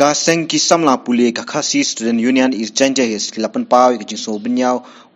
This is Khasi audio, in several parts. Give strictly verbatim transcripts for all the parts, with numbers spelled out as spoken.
Ka seng ki samla pule ka Khasi Student Union East Jaintia Hills ki la pynpaw ïa ka jingsngewbha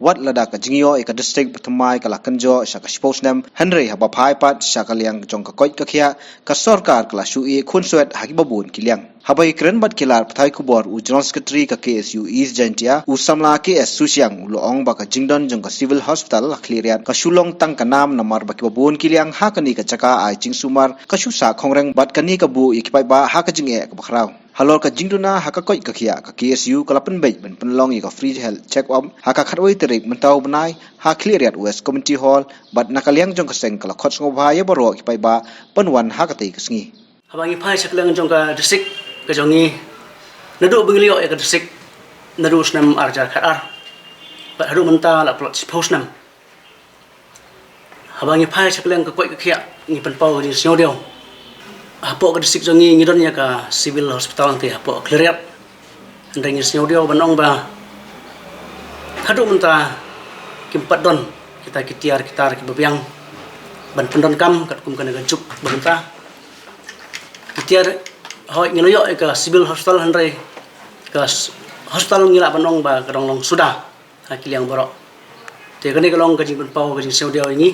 wat lada ka jingïoh ïa ka district ba thymmai ka la kynjoh sha ka shiphew snem, hynrei haba phai pat sha ka liang jong ka koit ka khiah, ka sorkar ka la shu ïeh khunswet ha kiba bun ki liang. Haba ïakren bad ki lad pathai khubor u General Secretary ka K S U East Jaintia, u samla K S Susiang, u la ong ba ka jingdon jong ka Civil Hospital ha Khliehriat ka shu long tang ka nam namar ba kiba bun ki liang ha kane ka jaka ai jingsumar ka shu sah khongreng bad kane ka buh ïa ki paidbah ha ka jingeh kaba khraw. Halor ka jingduna ha ka koit ka khiah, ka K S U ka la pynbeit ban pynlong ïa ka free health check up ha ka khatwei tarik mynta u bnai ha Khliehriat West Community Hall, bad na ka liang jong ka seng ka la khot sngewbha ïa baroh ki paidbah ban wan ha katei ka sngi. Haba ngi phai sha ka liang jong ka district ka jong ngi, naduh ba ngi la ïoh ïa ka district naduh u snem ar hajar khat ar bad haduh mynta la pynlong shiphew snem. Haba ngi phai sha ka liang ka koit ka khiah, ngi pynpaw ka jingsngewdiaw. Hapoh ka district jong ngi ngi don ïa ka Civil Hospital hangtei hapoh Khliehriat. Hynrei ngi sngew diaw ban ong ba haduh mynta kim pat don kita ki tiar ki tar kiba biang ban pyndonkam katkum kane ka juk ba mynta. Ki tiar, hooid, ngi la ïoh ïa ka Civil Hospital, hynrei ka s-, hospital ngi lah ban ong ba ka dang long suda ha ki liang baroh. Te kane ka long ka jingpynpaw ka jingsngewdiaw ïa ngi.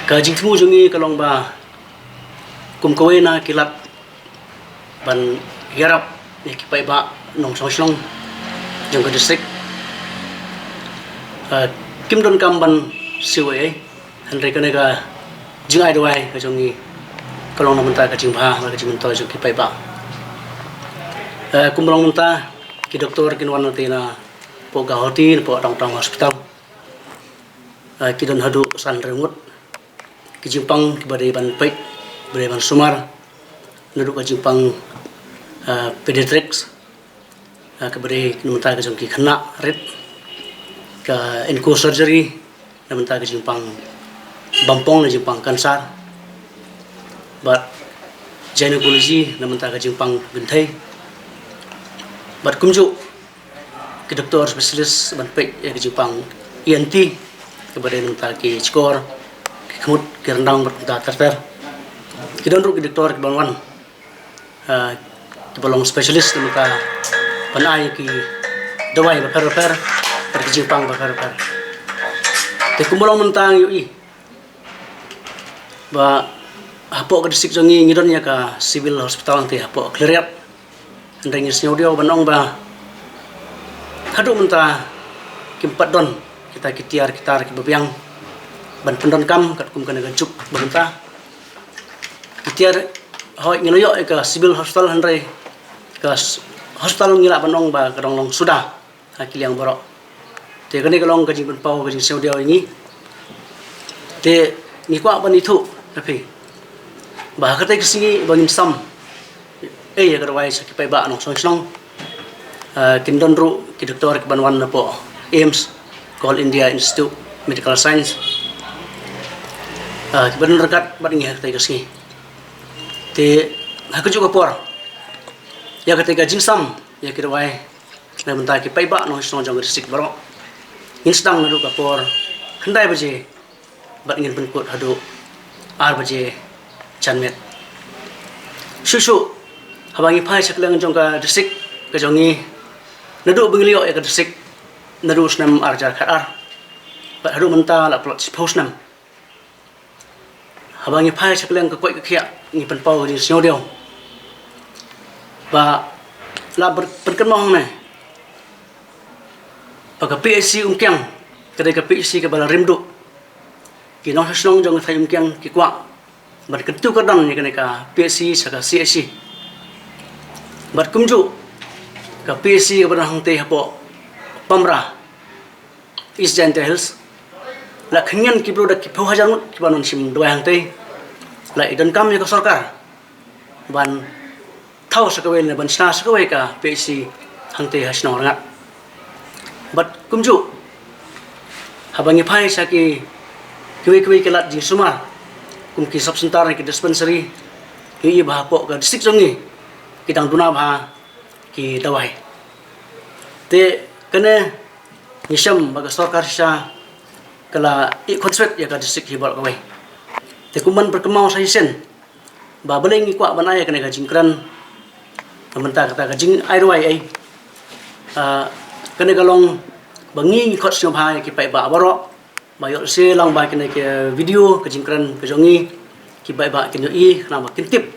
Ka jingthmu jong ngi ka long ba kum kawei na ki lad ban ïarap ïa ki paidbah nongshong shnong jong ka district, ah, kim donkam ban siew ei ei. Hynrei kane ka jingai dawai ka jong ngi ka long na bynta ka jingbha bad ka jingmyntoi jong ki paidbah. Eh, kumba long mynta, ki doktor kin wan na te na poh Guwahati, na poh Downtown Hospital. Eh, ki don haduh san hynriew ngut ki jingpang kiba dei ban peit, kiba dei ban sumar, naduh ka jingpang, eh, pediatrics, eh, kaba dei na bynta ka jong ki khynnah rit, ka onco surgery na bynta ka jingpang bampong, na jingpang cancer, bad gynecology na bynta ka jingpang kynthei, bad kumjuh ki doktor specialist ban peit ïa ka jingpang E N T, kaba dei na bynta ki shkor, ki khmut, ki ryndang bad kumta ter ter. Ki don ruh ki doktor kiban wan, ah, kiba long specialist na bynta ban ai ki dawai bapher bapher bad ki jingpang bapher bapher. Te kumba long mynta ngi ïohi ba hapoh ka district jong ngi ngi don ïa ka Civil Hospital hangtei hapoh Khliehriat. Hynrei ngi sngew diaw ban ong ba haduh mynta kim pat don kita ki tiar ki tar kiba biang ban pyndonkam katkum kane ka juk ba mynta. Ki tiar, hooid, ngi la ïoh ïa ka Civil Hospital, hynrei ka s-, hospital ngi lah ban ong ba ka dang long suda ha ki liang baroh. Te kane ka long ka jingpynpaw ka jingsngewdiaw ïa ngi. Te ngi kwah ban ïathuh ïa phi ba ha katei ka sngi ba ngin sam ei ïa ka dawai sha ki paidbah nongshong shnong, ah, kin don ruh ki doktor kiban wan na poh AIIMS, ka All India Institute of Medical Science, ah, kiban ryngkat bad ngi ha katei ka sngi. Te ha kajuh ka por, ïa katei ka jingsam ïa ki dawai na bynta ki paidbah nongshong shnong jong ka district baroh, ngin sdang naduh ka por khyndai baje bad ngin pynkut haduh ar baje janmiet. Shuh shuh, haba ngi phai sha ka liang jong ka district ka jong ngi, naduh ba ngi la ïoh ïa ka district naduh u snem ar hajar khat ar bad haduh mynta la pynlong shiphew snem. Haba ngi phai sha ka liang ka koit ka khiah, ngi pynpaw ka jingsngewdiaw ba la ber-, pynkynmaw hangne ba ka P H C Umkiang ka dei ka P H C kaba la rim duh. Ki nongshong shnong jong ka thaiñ Umkiang ki kwah ban kyntiew kyrdan ïa kane ka P H C sha ka C H C. Bad kumjuh ka P H C kaba don hangtei hapoh Pamra, East Jaintia Hills, la khynñian ki briew da ki phew hajar ngut kiba don shim dawai hangtei. La i donkam ïa ka sorkar ban thaw sha kawei ne ban shna sha kawei ka P H C hangtei ha shnong Rangad. Bad kumjuh, haba ngi phai sha ki, kiwei kiwei ki lad jingsumar kum ki sub center ne ki dispensary, ngi ïohi ba hapoh ka district jong ngi ki dang duna bha ki dawai. Te kane ngi shem ba ka sorkar shisha ka la ïeh khunswet ïa ka district hi baroh kawei. Te kumban pynkynmaw sa shisien ba balei ngi kwah ban ai ïa kane ka jingkren, Na mynta kata ka jingai ruwai ei. Ah, kane ka long ba ngi ngi khot sngewbha ïa ki paidbah baroh ba ïoh se lang ba kane ka video ka jingkren ka jong ngi ki paidbah kin ïohi khnang ba kin tip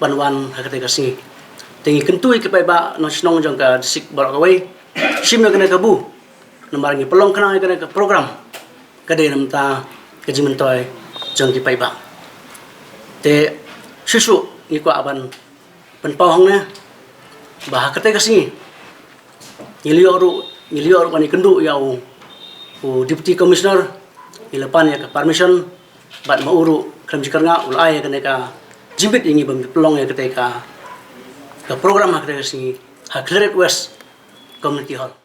ban wan ha kata ka sngi. Te ngi kyntu ïa ki paidbah nongshong jong ka district baroh kawei, shim ïa kane ka bu. Namar ngi pynlong khnang ïa kane ka program ka dei na mynta ka jingmyntoi jong ki paidbah. Te shuh shuh ngi kwah ban pynpaw hangne ba ha kata ka sngi ngi la ïoh ruh, ngi la ïoh ruh ban ïakynduh ïa u, u Deputy Commissioner, ngi la pan ïa ka permission bad ma u ruh khlem jingkyrngah u la ai ïa kane ka jingbit ïa ngi ban pynlong ïa kata ka, ka program ha kata ka sngi ha Khliehriat West Community Hall.